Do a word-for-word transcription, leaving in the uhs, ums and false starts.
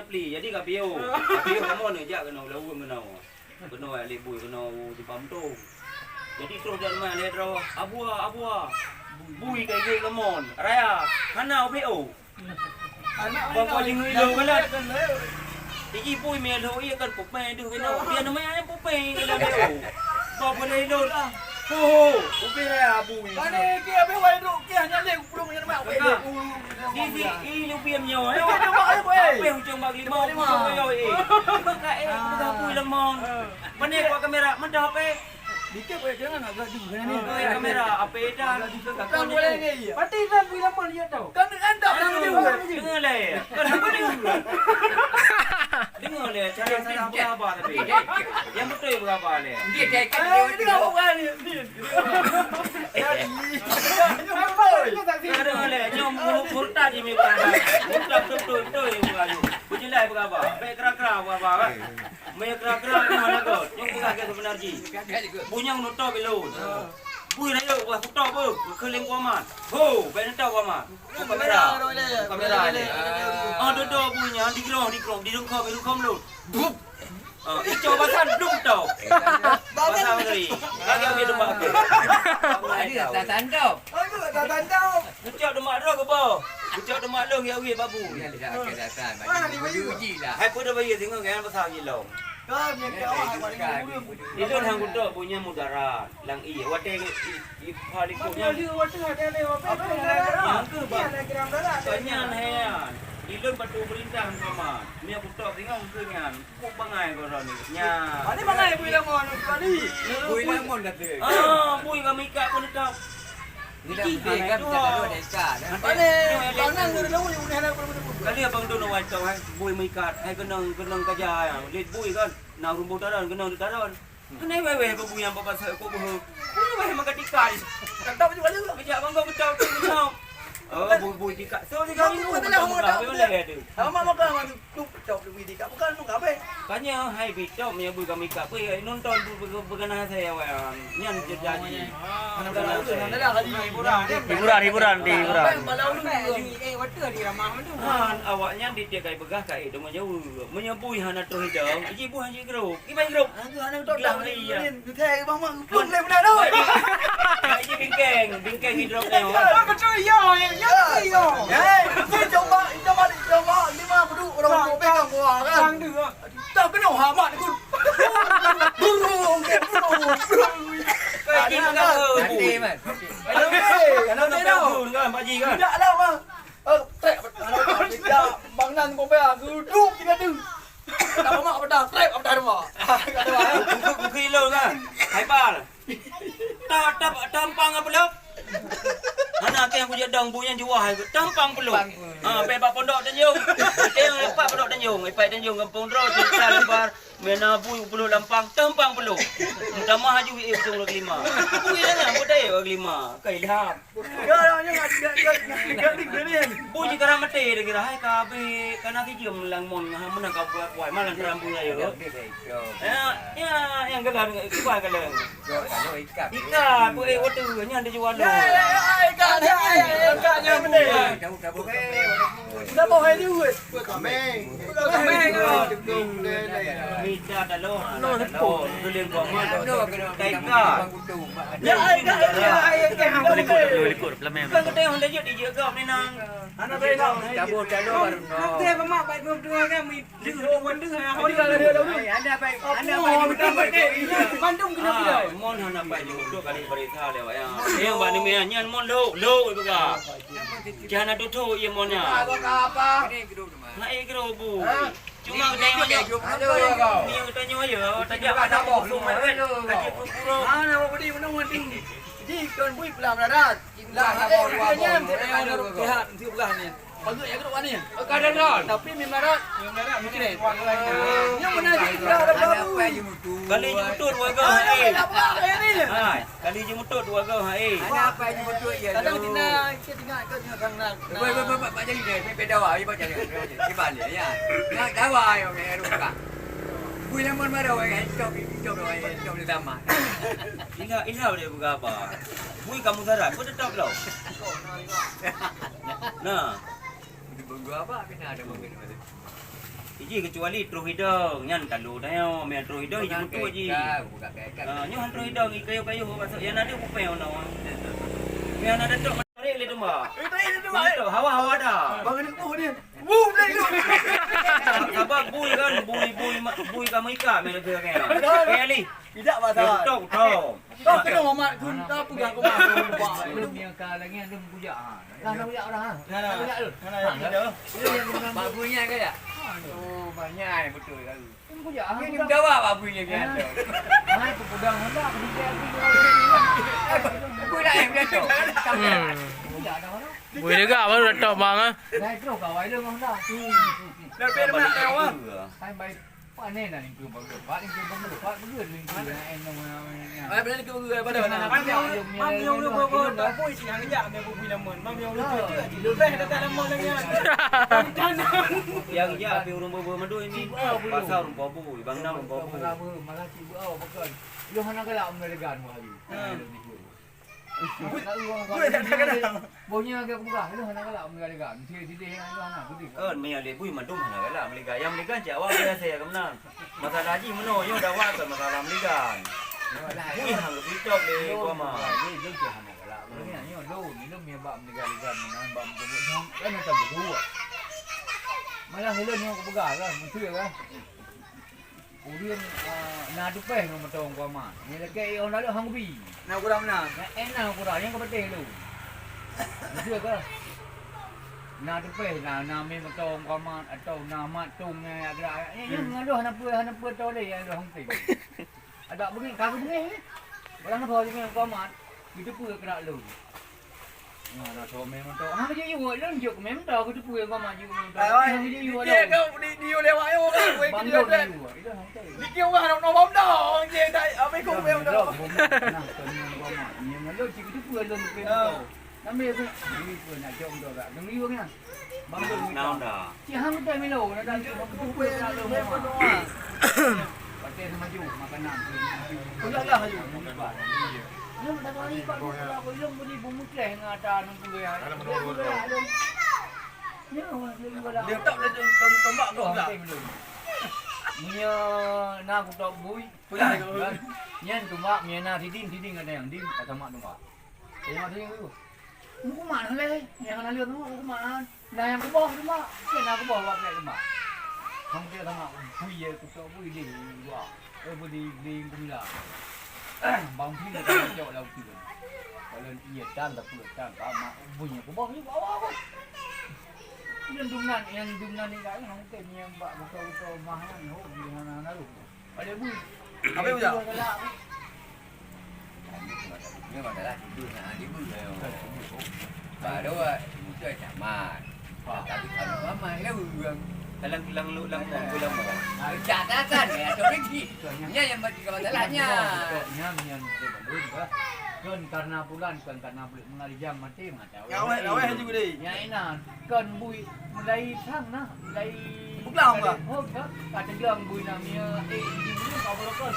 Pli, jadi ka piôh. Ka piôh kamoe neujak keunoe ulôn keunoe. Keunoe lé bui keunoe u Simpang Meutung. Jadi troh dan mai lé droe, "Abua, abua." Bui ka igek lamon. Raya, hana ubé o. Bang kau jingui lo kan. Iji bui mé lo iya kan pupé deuh keunoe. Dia nama yang pupé keunoe dia. Bang boleh lo lah. Ho, ho, ubé raya bui. Mana dia abis wai duk kia nyalek. Di si i lubim nyoe. Cuba, cuba, cuba, eh. Apa yang ujung bak lima, ujung bak lima, eh. Buka, eh, buka bui lemong. Mana buat kamera? Mentah apa? Dikit boleh jangan agak juga ni. Oh, ya, kamera. Apa dah? Buka boleh ni. Pati dah bui lemong dia tahu. Kan anda orang dia. Dengar lah, ya. Kan apa dia? Dengar lah, cara saya apa tapi. Yang betul yang berapa ni? Dia dah ikat dia. Dia orang ni. Aduh, lé, nyoe mu-, murtad jih meukaji. Murtad beutôi-beutôi meukaji. Beujeulaih beukaba. Bèk kra-kra beukaba, kan? Meunyoe kra-kra, nyoe hana göt. Nyoe peugah göt seubeuna jih. Bunyang nutôb ilôn. Bui rayeuk, beuh kutôb beuh. Keuleuen kuamat. Ho, bèk nutôb kuamat. Kamera. Kamera lé. Ah, dudoe bui nyan, digrong, digrong, dirungkôm, dirungkôm lôn. Bup. Ah, icok basan, blum tau. Basan tadi. Lagi ambil demak ke. Ada tak tandau? Aku tak tandau. Ucok demak droe ke bawah. Ucok demak lôn ya weh babu. Yang dah ke datang. Ah, ni bayu. Uji lah. Hai pun dah bayu tengok kan pasal je long. Kan yang ke awak paling muda. Ilôn hang kutok punya mudarat. Lang iya. Watèe i, i, i, ha likot nyan. Watèe ada lé, watèe ada lé. Yang ke bang. Iya, ada kiram darat. Tanya nyan. Ilôn batu perintah sama. Ni aku tok tengok ke nyan. Kok bangai kau ni? Nya. Mana bangai bui lamon tadi? Bui lamon dah tu. Ah, bui kami ikat pun tetap. Ni dah bui kan, kita tak ada ikat, eh. Mana? Mana ngeri lamon yang udah nak pun. Kali abang tu nak wacok, eh. Bui meikat, hai kenang, kenang kaja, eh. Lit bui kan. Nak rumbung taran, kenang taran. Keuneuk wèh-wèh bubuyang bak pasai kok beuhe. Keuneuk wèh meukat ikan. Kantong baju baju. Meujak bangga beutôi tu beutôi. Oh, bubui tikak. So tiga minggu. Beutôi lah, beutôi lah. Lama makan tu. Tu cok bubui tikak bukan tu kabeh. Tanya hai bitok meunyo bui kami kak bui nonton bu bu- beuganah saya awak. Nyan jadi. Hiburan, hiburan di hiburan. Eh, waktu di ramah tu. Han awak nyan di tiap kali peugah ka eh deungon jauh. Meunyo bui hana troh idong, iji bui hana jeuet. Kiban grup. Aku anak tu tak boleh. Iya. Saya bang mak pun boleh benar tu. Baik, baik, bingkeng, bingkeng hidrop ni. Apa tu iya, ya, ya, iya. Eh, itu coba, itu balik coba lima puluh orang mau pegang gua kan. Sang dua. Tak kena hamat aku. Burung ke burung. Kau ini kan. Mati man. Aduh, eh, anak tak tahu kan, Pak Ji kan. Tidak lah bang. Eh, trek, bang nan kau bayar aku duduk tiga tu. Tak mak bedah, trek bedah dua. Buku, buku ilong kan. Hai Pal. Ta ta tampang apa lok? Hana ke yang kujak dong bu yang juah. Tampang peluk. Ha, pe bak pondok Tanjung. Tengok lepak pondok Tanjung. Ipai Tanjung kampung dro cerita lembar. Mena bui puluh lampang, tampang puluh. Tamah aju eh ujung lagi lima. Bui dah nyang budaya lagi lima. Kai ilham. Bui jika dah mati dah kira hai ka habis kana sijam lang mon ngah menang ka buat buat malam terang bulan ya. Ya, ya, yang gelar kiban gelar. Ikan, bu eh waktu nyan dia jual. Ya, ya, ya, ikan, ya, ya, ikan yang benar. Dah mau hai duit. Kameng. Kameng. Mita dah loh, dah loh. Keulieng gua mah. Taika. Ya, ya, ya, ya, ya. Likot, likot, pelamen. Kau kata yang dah jadi je gam ni nang. Anak baik lah. Tabur, tabur baru. Nanti mamak baik dua dua kan. Mon hana pai jeuet tu kali barita lé wayang. Yang bak ni meunan nyan mon lhok, lhok peugah. Jangan ada tu ye mon nyan. Apa apa? Nak ikro bu. Cuma tengok je. Ni tanya ya, tajak ada boh. Kaji pura-pura. Mana mau beri menunggu nanti. Ji kon bui pelah melarat. Lah, eh, dia nyan, dia nyan, dia nyan, dia nyan. Bagus ya, kedok ni. Tapi mie melarat. Mie melarat, mie kering. Yang mana je kita ada baru. Kali jemutut dua go, hai. Hai, kali jemutut dua go, hai. Ada apa yang jemutut ya? Kadang tina, kita tina, kita tina, kadang nak. Baik, baik, baik, baik, jadi deh. Beda wah, baik, jadi. Kita balik, ya. Nak dawa, ya, okey, ruka. Bui lamon baru, eh, cok, cok, cok, cok, sama. Ingat, ingat boleh berapa? Bui kamu sarat, kau tetap tau. Nah. Bunggu apa kena ada mungkin. Iji kecuali troh idong, nyan kalu tanyoe, meunan troh idong iji beutôi ji. Ah, nyoe han troh idong, i kayu-kayu masuk, yan ada bupeng ono. Meunan ada trok tarik lé domba. Eh, tarik lé domba, eh. Mantap, hawa-hawa dah. Bang, ada buh dia. Buh dia tu. Sabab bui kan, bui, bui ma-, bui kamu ikat, meunan tu kan. Betul. Kaya ni. Tidak masalah. Betul, betul. Kau kena hormat, kau tak pegang kau. Belum dia ka lagi, belum kujak. Ha. Dah, dah kujak orang, ha. Dah, dah. Dah kujak tu. Dah, dah, dah. Mak Bui nyan ke tak? Oh, banyak betul lalu. Belum kujak, ha. Ini jawab Mak Bui nyan ke tak? Ha, aku pegang Honda, aku pegang Honda. Aku nak yang biasa. Hmm. Kujak dah orang. Bui lega baru dah top bang, ha. Dah terus kawai lu Honda. Dah ber mak kau. Hai baik. Pane na lingkeu bangga. Pat lingkeu bangga. Pat beugét lingkeu na en nong na. Ai, beuna lingkeu bangga pada mana? Mam yong, mam yong lu bobo, tak pui si hang jak me bui namun. Mam yong lu tu tu. Lu teh datang nama lagi. Yang jak pi urang bobo madui ni. Pasal urang bobo, bang na urang bobo. Malah cik beu au bukan. Lu hana galak meregan wali. Boh nyoe lagèe peugah, lôn hana galak meuliga-liga. Meusti sideh nyang lôn hana, beudeh. Kon, meunyoe lé bui mandum hana galak meuliga. Nyang meuliga cit awak biasa ya keunan. Masalah jih meunoe, nyoe dawa kon masalah meuliga. Bui hana geupitop lé Goma. Lôn cit hana galak. Lôn nyoe, lôn, lôn meunyoe bak meuliga-liga meunan, bak meukeubut nyoe, kan macam beudua. Malah lôn nyoe kupeugah lah, beutôi lah. Ureueng, ah, na tupèh ngon mantong Goma. Nyan lakèe i ôn lalu hang bi. Na kurang meunan. Na, eh, na kurang, nyang ka patéh lôn. Beutôi ka. Na tupèh, na, na mé mantong Goma atau na mat tong nyang gerak. Nyang, nyang ngon lôn hana peue, hana peue tho lé nyang lôn hong teng. Adak beungéh, ka geubeungéh ni. Barang apa dengan Goma? Geuteupeue keurak lôn. Nyoe na somé mantong. Hang jiyue lôn jok mé mantong geuteupeue Goma jiyue mantong. Hang jiyue lôn. Dia kau di, di lewat yo kan. Bang lôn jiyue. Di kau kan nak nombor dah. Orang je tak apa ikut mé mantong. Nah, kau ni Goma. Ni lôn cit geuteupeue lôn mé mantong. Nami aku. Ni pun nak jok mantong dak. Nang jiyue kan. Bang lôn. Naon dah? Cit hang teuh milo, na dak jok geuteupeue lôn. Pakai maju makanan. Ulah dah aju. Lôn dah kali kat lôn, lôn beli bumukeh ngon ata nang kuliah. Dia tak boleh tombak kau pula. Meunyoe na kutok bui, nyan tombak, meunyoe na sidin, sidin ada nyang din, kata mak tombak. Tengok sidin tu. Hukuman lé, nyang hana leueng tu hukuman. Nah, nyang kuboh tu mak, kena kuboh bak pihak tu mak. Hang pihak sama bui ye, kutok bui di luwa. Eh, bui di, di gula. Bang pih dah cok lau tu. Kalau iya tan, tak pula tan, tak mak bui ye kuboh ni bawa aku. Yang dumnan, yang dumnan ni kan, hang tem yang bak betul-betul mahal ni, ho, di mana-mana lu. Ada bui. Apa yang udah? Dia masalah tidur nak ada bui. Baru muka camat. Tapi kalau mama dia urang. Dalam, dalam, dalam, dalam. Cak dah kan ya, tu lagi. Nya yang mati kalau masalahnya. Nya yang dia belum dah. Kan karena bulan, kan karena bulan mengalijang mati mata. Awet, awet laju deh. Nya ina, kan bui mulai sang nah, mulai. Bukan lah. Oh, kan? Kata dia bui namanya, eh, ini apa kan?